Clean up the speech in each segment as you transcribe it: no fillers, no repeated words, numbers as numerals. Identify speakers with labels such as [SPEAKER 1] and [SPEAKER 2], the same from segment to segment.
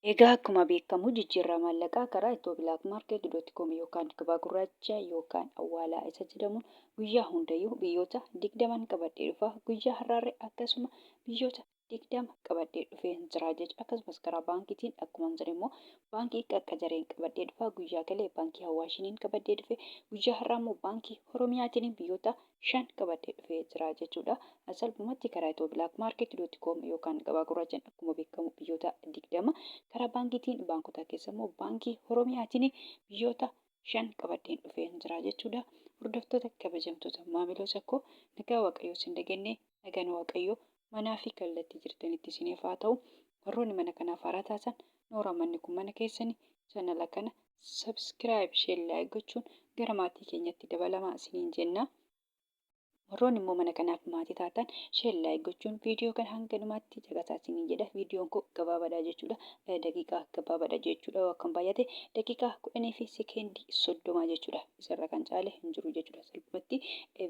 [SPEAKER 1] Egaa akkuma beekamu jijjiirraa maallaqaa karaa ethioblakmarket.com yookaan gabaa gurraacha yookaan awwaalaa isa jedhamuun guyyaa hundayyuu biyyoota 20n qabadhee dhufa. Guyyaa har'aarree akkasuma biyyoota 20 qabadhee dhufee jira jechuudha. Akkasumas karaa baankiitiin akkuma jedhe immoo baankii qaqqajareen qabadhee dhufa. Guyyaa galee baankii Hawaashiniin qabadhee dhufe. Guyyaa har'aa immoo baankii Oromiyaatiin biyyoota 5 qabadhee dhufee jira jechuudha. Salphumatti karaa ethioblakmarket.com yookaan gabaa gurraachaan akkuma beekamu biyyoota 20 karaa baankiitiin baankota keessa immoo baankii Oromiyaatiin biyyoota 5 qabadheen dhufee jira jechuudha. Hordoftoota kabajamtoota maamiloota koo, nagaa Waaqayyoo isin dagannee, nagaan Waaqayyoo manaa fi kallattii jirtanitti isiniif haa ta'u. Warroonni mana kanaaf haaraa taatan, nooraa manni kun mana keessani, channel kana subscribe, share, like gochuun gara maatii keenyatti dabalamaa isiniin jenna. Warroonni immoo mana kanaaf maatii taatan, share, like gochuun viidiyoo kana hanga dhumaatti caqasaa isiniin jedha. Viidiyoon koo gabaabaadha jechuudha. Daqiiqaa gabaabaadha jechuudha. Akkam baay'ate daqiiqaa 10 fi sekeendii 30 jechuudha. Isarra kan caale hin jiru jechuudha. Salphumatti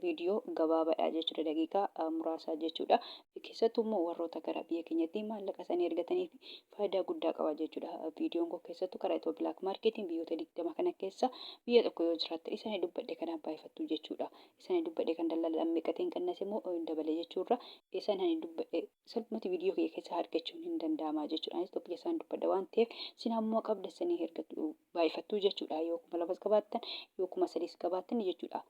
[SPEAKER 1] viidiyoo gabaabaadha jechuudha. Daqiiqaa muraasa jechuudha. Keessattuu immoo warroota gara biyya keenyatti maallaqa isaanii ergataniif faayidaa guddaa qaba jechuudha. Viidiyoon koo keessattuu karaa Itiyoo Bilaak Maarkeetiin biyyoota 20 kana keessa biyya tokko yoo jiraatte isaan dubbadhe kanaan baay'ifattu jechuudha. Isaan dubbadhe kan dallaalaan meeqateen qannase immoo dabale jechuurra isaan ani dubbadhe salphumatti viidiyoo kiyya keessaa argachuun hin danda'ama jechuudha. Anis tokkicha isaan dubbadha waan ta'eef isin ammoo qabda sanii ergatu baay'ifattu jechuudha. Yoo 2000s qabaattan, yoo 3000s qabaattan jechuudha.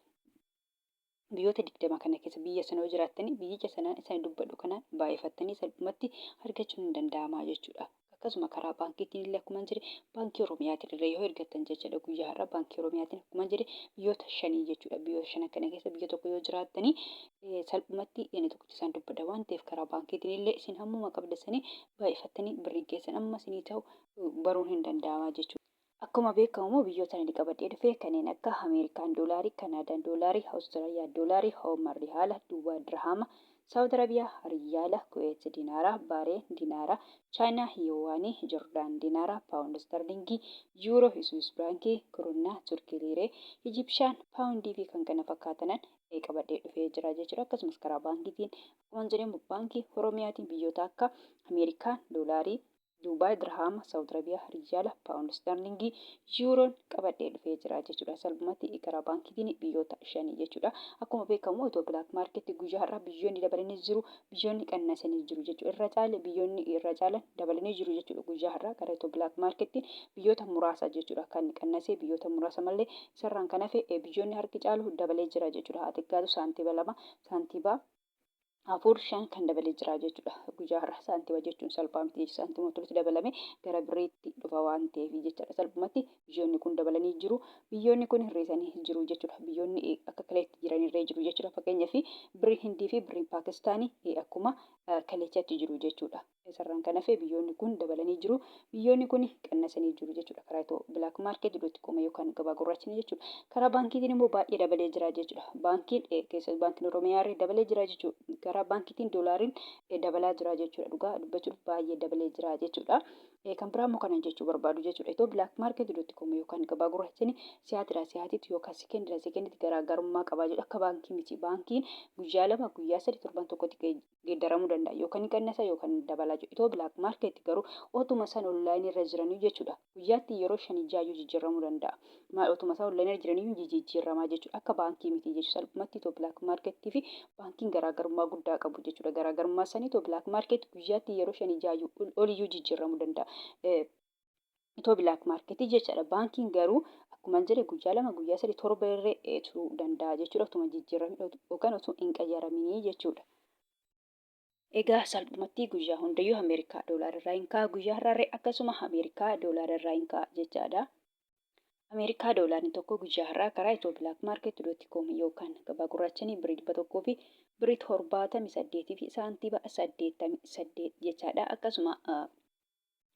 [SPEAKER 1] Biyyoota 20 kana keessa biyya sana yoo jiraattanii biyyicha sanaan isaan dubbadhu kanaan baay'ifattanii salphumatti argachuun hin danda'ama jechuudha. Akkasuma karaa baankiitiin illee akkuma jedhe baankii Oromiyaatiin illee yoo ergattan jechuudha. Guyyaa har'aa baankii Oromiyaatiin akkuma jedhe biyyoota shanii jechuudha. Biyyoota shanan kana keessa biyya tokko yoo jiraattanii salphumatti inni tokkicha isaan dubbadha waan ta'eef karaa baankiitiin illee isin hammuma qabdasanii baay'ifattanii birriin keessan amma isinii ta'u baruun hin danda'ama jechuudha. Akkuma beekamu immoo biyyoota ani qabadhee dhufe kanneen akka Ameerikaan Doolaarii, Kanaadaan Doolaarii, Awustiraaliyaa Doolaarii, Hoomar Rihaala, Duubaa Dirhaama, Saawud Arabiyaa Riyaala, Kuweet Dinaara, Baareen Dinaara, Chaayinaa Yuwaanii, Jordaan Dinaara, Paawundi Istarlingii, Yuuroo, Swiis Firaankii, Kurunnaa, Turkii Liiree, Ijipshaan Paawundii fi kan kana fakkaatanan qabadhee dhufee jira jechuudha. Akkasumas karaa baankiitiin akkuma jedhamu baankii Oromiyaatiin biyyoota akka Ameerikaan Doolaarii, Duubaay Dirhaama, Saawud Arabiyaa Riyaala, Paawundi Isterlingii, Yuuroon qabadhee dhufee jira jechuudha. Salphumatti karaa baankiitiin biyyoota shanii jechuudha. Akkuma beekamu itoo bilaak maarkeetti guyyaa har'aa biyyoonni dabalanii jiru, biyyoonni qannasanii jiru jechuudha. Irra caale biyyoonni irra caalan dabalanii jiru jechuudha. Guyyaa har'aa karaa itoo bilaak maarkeettiin biyyoota muraasa jechuudha. Kan qannasee biyyoota muraasa malee isarraan kan hafe biyyoonni harki caalu dabalee jira jechuudha. Haa xiqqaatu saantiba 2, saantiba 4, 5 kan dabalee jira jechuudha. Guyyaa har'a saantima jechuun salphaa miti jechuudha. Saantima tolutti dabalame gara birriitti dhufa waan ta'eef jechaadha. Salphumatti biyyoonni kun dabalanii jiru. Biyyoonni kun hir'isanii jiru jechuudha. Biyyoonni akka kaleetti jiran irree jiru jechuudha. Fakkeenyaaf birriin Hindii fi birriin Paakistaanii akkuma kaleechatti jiru jechuudha. Isarraan kan hafe biyyoonni kun dabalanii jiru. Biyyoonni kun qannasanii jiru jechuudha. Karaa itoo black market dot com yookaan gabaa gurraachanii jechuudha. Karaa baankiitiin immoo baay'ee dabalee jira jechuudha. Baankiin keessatti baankiin Oromiyaa irra dabalee jira jechuudha. Karaa baankiitiin doolaariin dabalaa jira jechuudha. Dhugaa dubbachuuf baay'ee dabalee jira jechuudha. Kan biraa immoo kanan jechuu barbaadu jechuudha. Itoo black market dot com yookaan gabaa gurraachanii si'aatiidhaa si'aatiitti yookaan sekendiidhaa sekendiitti garaagarummaa qabaa jechuudha. Akka baankii miti. Baankiin guyyaa 2, guyyaa 3, torban tokkotti geeddaramuu danda'a. Yookaan ni qannasa yookaan ni dabala jechuudha. Itoo black market garuu otuma isaan online irra jiranii jechuudha. Guyyaatti yeroo shanii jaayyuu jijjiiramuu danda'a. Maal otuma isaan online irra jiranii jijjiiramaa jechuudha. Akka baankii miti jechuudha. Salphumatti itoo black market fi baankiin garaagarummaa guddaa qabu jechuudha. Garaagarummaa isaanii itoo black market guyyaatti yeroo shanii jaayyuu oliyyuu jijjiiramuu danda'a. Itoo black market jechaadha. Baankiin garuu akkuma jedhe guyyaa 2, guyyaa 3, torba irree turuu danda'a jechuudha. Otuma jijjiiramin yookaan osoo hin qayyaraminii jechuudha. Egaa salphumatti guyyaa hundayyuu Ameerikaa doolaara irraa hin ka'a. Guyyaa har'aarree akkasuma Ameerikaa doolaara irraa hin ka'a jechaadha. Ameerikaa doolaarri tokko guyyaa har'aa karaa itoo black market dot com yookaan gabaa gurraachanii birrii 100 fi birrii 78 fi saantiiba 88 jechaadha. Akkasuma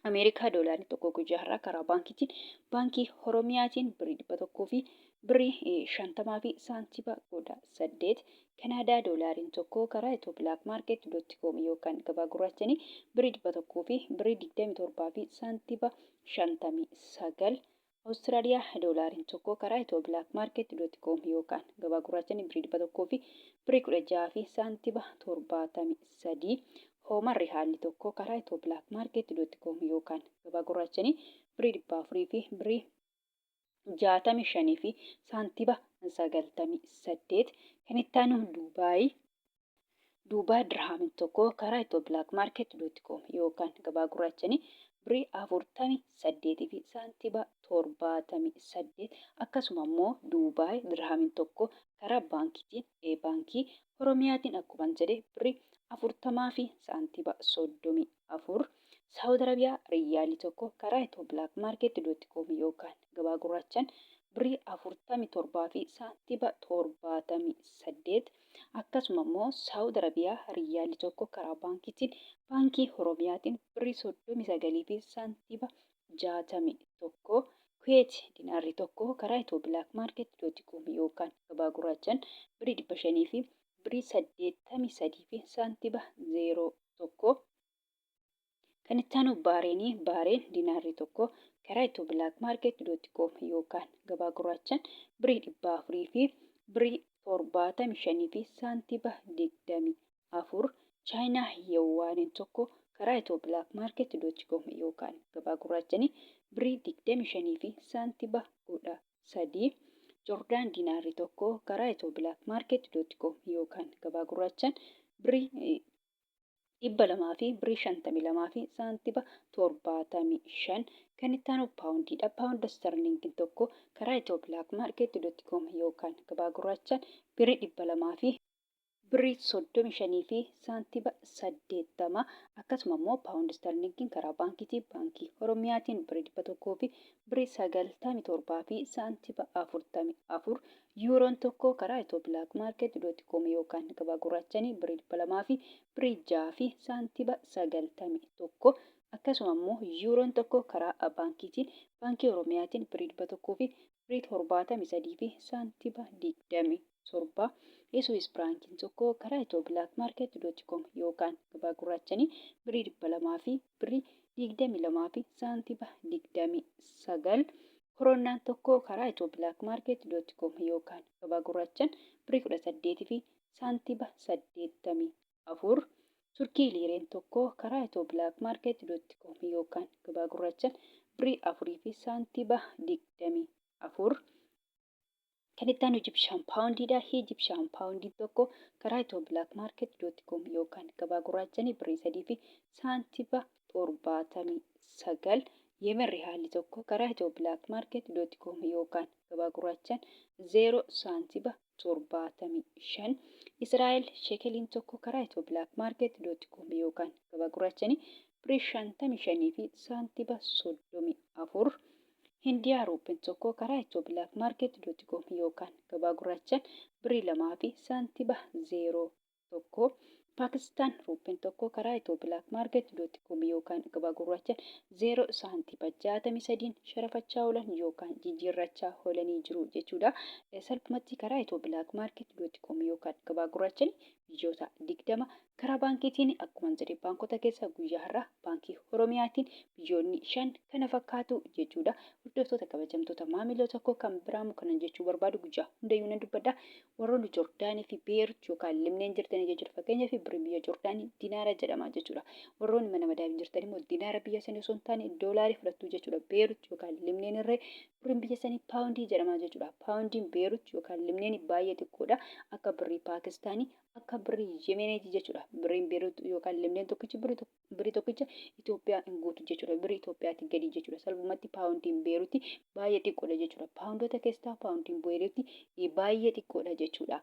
[SPEAKER 1] Ameerikaa doolaarri tokko guyyaa har'aa karaa baankiitiin baankii Oromiyaatiin birrii 100 fi birrii 50 fi saantiba 18. Kanaadaa doolaariin tokko karaa itoo black market dot com yookaan gabaa gurraachanii birrii 100 fi birrii 27 fi saantiba 59. Awustiraaliyaa doolaariin tokko karaa itoo black market dot com yookaan gabaa gurraachanii birrii 100 fi birrii 16 fi saantiba 73. Hoomarri haalli tokko karaa itoo black market dot com yookaan gabaa gurraacha gurraachanii birrii 400 fi birrii 65 fi saantiba 98. Kan itti aanu Duubaay. Duubaay dirhaamiin tokko karaa Itiyoo Black Market dot com yookaan gabaa gurraachanii birrii 48 fi saantiba 78. Akkasuma immoo Duubaay dirhaamiin tokko karaa baankiitiin, baankii Oromiyaatiin akkuman jedhe birrii 40 fi saantiba 34. Saawud Arabiyaa riyyaalii tokko karaa Itiyoo Black Market dot com yookaan gabaa gurraachaan birrii 47 fi saantiba 78. Akkasuma immoo Saawud Arabiyaa riyyaalli tokko karaa baankiitiin, Baankii Oromiyaatiin birrii 39 fi saantiba 61. Kuweet dinaarri tokko karaa Itiyoo Black Market dot com yookaan gabaa gurraachaan birrii 500 fi birrii 83 fi saantiba 01. Kan itti aanu Baareenii. Baareen dinaarri tokko karaa Itiyoo Black Market dot com yookaan gabaa gurraachaan birrii 400 fi birrii 75 fi saantiba 24. Chaayinaa Yawwaaniin tokko karaa Itiyoo Black Market dot com yookaan gabaa gurraachanii birrii 25 fi saantiba 13. Jordaan dinaarri tokko karaa Itiyoo Black Market dot com yookaan gabaa gurraachaan birrii 200 fi birrii 52 fi saantiba 75. Kan itti aanu paawundiidha. Paawundi istarliingiin tokko karaa Itiyoo Black Market dot com yookaan gabaa gurraachaan birrii 200 fi birrii 35 fi saantiba 80. Akkasuma immoo paawundi istarliingiin karaa baankiitiin, Baankii Oromiyaatiin birrii 100 fi birrii 97 fi saantiba 44. Yuuroon tokko karaa Itiyoo Black Market dot com yookaan gabaa gurraachanii birrii 200 fi birrii 6 fi saantiba 91. Akkasuma immoo Yuuroon tokko karaa baankiitiin, Baankii Oromiyaatiin birrii 100 fi birrii 73 fi saantiba 27. Suwiis Firaankiin tokko karaa Itiyoo Black Market dot com yookaan gabaa gurraachanii birrii 200 fi birrii 22 fi saantiba 29. Koroonnaan tokko karaa Itiyoo Black Market dot com yookaan gabaa gurraachaan birrii 18 fi saantiba 84. Turkii liireen tokko karaa Itiyoo Black Market dot com yookaan gabaa gurraachaan birrii 4 fi saantiba 24. Kan itti aanu Egyptian Poundiidha. Egyptian Poundiin tokko karaa Itiyoo Black Market dot com yookaan gabaa gurraachanii birrii 3 fi saantiba 79. Yemen Rihaalli tokko karaa Itiyoo Black Market dot com yookaan gabaa gurraachaan 0 saantiba 75. Israa'el shekeliin tokko karaa Itiyoo Black Market dot com yookaan gabaa gurraachanii birrii 55 fi saantiba 34. Hindiyaa Ruuppiin tokko karaa Itiyoo Black Market dot com yookaan gabaa gurraachaan birrii 2 fi saantiba 0 1. Paakistaan Ruuppiin tokko karaa Itiyoo Black Market dot com yookaan gabaa gurraachaan 0 saantiba 63n sharafachaa oolan yookaan jijjiirrachaa oolanii jiru jechuudha. Salphumatti karaa Itiyoo Black Market dot com yookaan gabaa gurraachaan biyyoota 20 karaa baankiitiin, akkuman jedhe baankota keessaa guyyaa har'aa Baankii Oromiyaatiin biyyoonni 5 kana fakkaatu jechuudha. Hordoftoota kabajamtoota maamiloota koo, kan biraamu kanan jechuu barbaadu, guyyaa hundayyuu nan dubbadha. Warroonni Jordaanii fi Beerut yookaan Libneen jirtanii jechuudha. Fakkeenyaaf birriin biyya Jordaanii dinaara jedhama jechuudha. Warroonni mana madaamii jirtan immoo dinaara biyya sanii osoo hin taane doolaarii fudhattu jechuudha. Beerut yookaan Libneen irree birriin biyya sanii paawundii jedhama jechuudha. Paawundiin Beerut yookaan Libneen baay'ee xiqqoodha. Akka birrii Paakistaanii, akka birrii Yemeneeti jechuudha. Birriin Beerut yookaan Libneen tokkichi birrii tokkicha Itoophiyaa hin guutu jechuudha. Birrii Itoophiyaatii gadi jechuudha. Salphumatti paawundiin Beeruti baay'ee xiqqoodha jechuudha. Paawundoota keessaa paawundiin Beeruti baay'ee xiqqoodha jechuudha.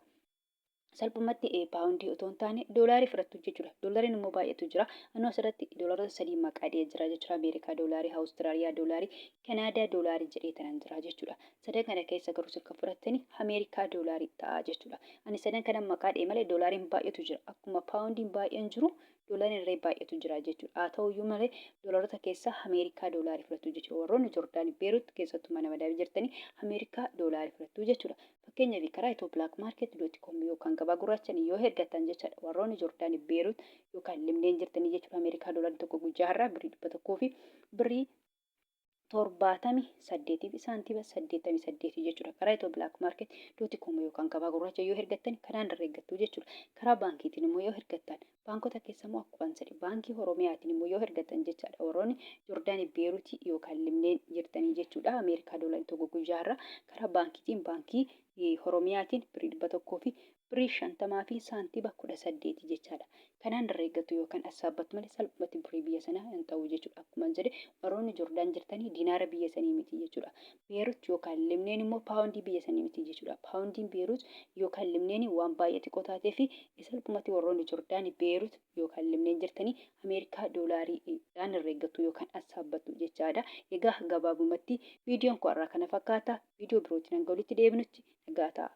[SPEAKER 1] Salphumatti paawundii otoo hin taane doolaarii fudhattu jechuudha. Doolaariin immoo baay'eetu jira. Anuu asirratti doolaarota sadii maqaa dhiyee jira jechuudha. Ameerikaa doolaarii, Awustiraaliyaa doolaarii, Kanaadaa doolaarii jedhee tanan jira jechuudha. Sadan kana keessa garuu isin kan fudhattani Ameerikaa doolaarii ta'a jechuudha. Ani sadan kana maqaa dhiyee malee doolaariin baay'eetu jira. Akkuma paawundiin baay'een jiru doolaariin irree baay'eetu jira jechuudha. Haa ta'uyyuu malee doolaarota keessaa Ameerikaa doolaarii fudhattu jechuudha. Warroonni Joordaanii, Beerut keessattuu mana madaamii jirtanii Ameerikaa doolaarii fudhattu jechuudha. Fakkeenyaaf karaa Itiyoo Black Market dot com yookaan gabaa gurraachaan yoo ergattan jechaadha. Warroonni Joordaanii, Beerut yookaan Libneen jirtanii jechuudha. Ameerikaa doolaarri tokko guyyaa har'aa birrii 100 fi birrii 78 fi saantiima 88 jechuudha. Karaa Itiyoo Black Market dot com yookaan gabaa gurraacha yoo ergattan kanaan irra eeggattu jechuudha. Karaa baankiitiin immoo yoo ergattan, baankota keessa immoo akkuma jedhe baankii Oromiyaatiin immoo yoo ergattan jechaadha. Warroonni Joordaanii, Beeruutii yookaan Libneen jirtanii jechuudha. Ameerikaa doolarii tokko guyyaa irraa karaa baankiitiin, baankii Oromiyaatiin birrii 100 fi birrii 50 fi saantiima 18 jechaadha. Kanaan irra eeggatu yookaan assaabbattu malee salphumatti birrii biyya sanaa hin ta'u jechuudha. Akkuma jedhe, warroonni Jordaan jirtanii dinaara biyya sanii miti jechuudha. Beerut yookaan Libneen immoo paawundii biyya sanii miti jechuudha. Paawundiin Beerut yookaan Libneen waan baay'ee xiqqoo taatee fi salphumatti warroonni Jordaanii, Beerut yookaan Libneen jirtanii Ameerikaa doolaariidhaan irra eeggattu yookaan assaabbattu jechaadha. Egaa gabaabumatti viidiyoon koo har'aa kana fakkaata. Viidiyoo birootiin hanga walitti deebinutti nagaa ta'a.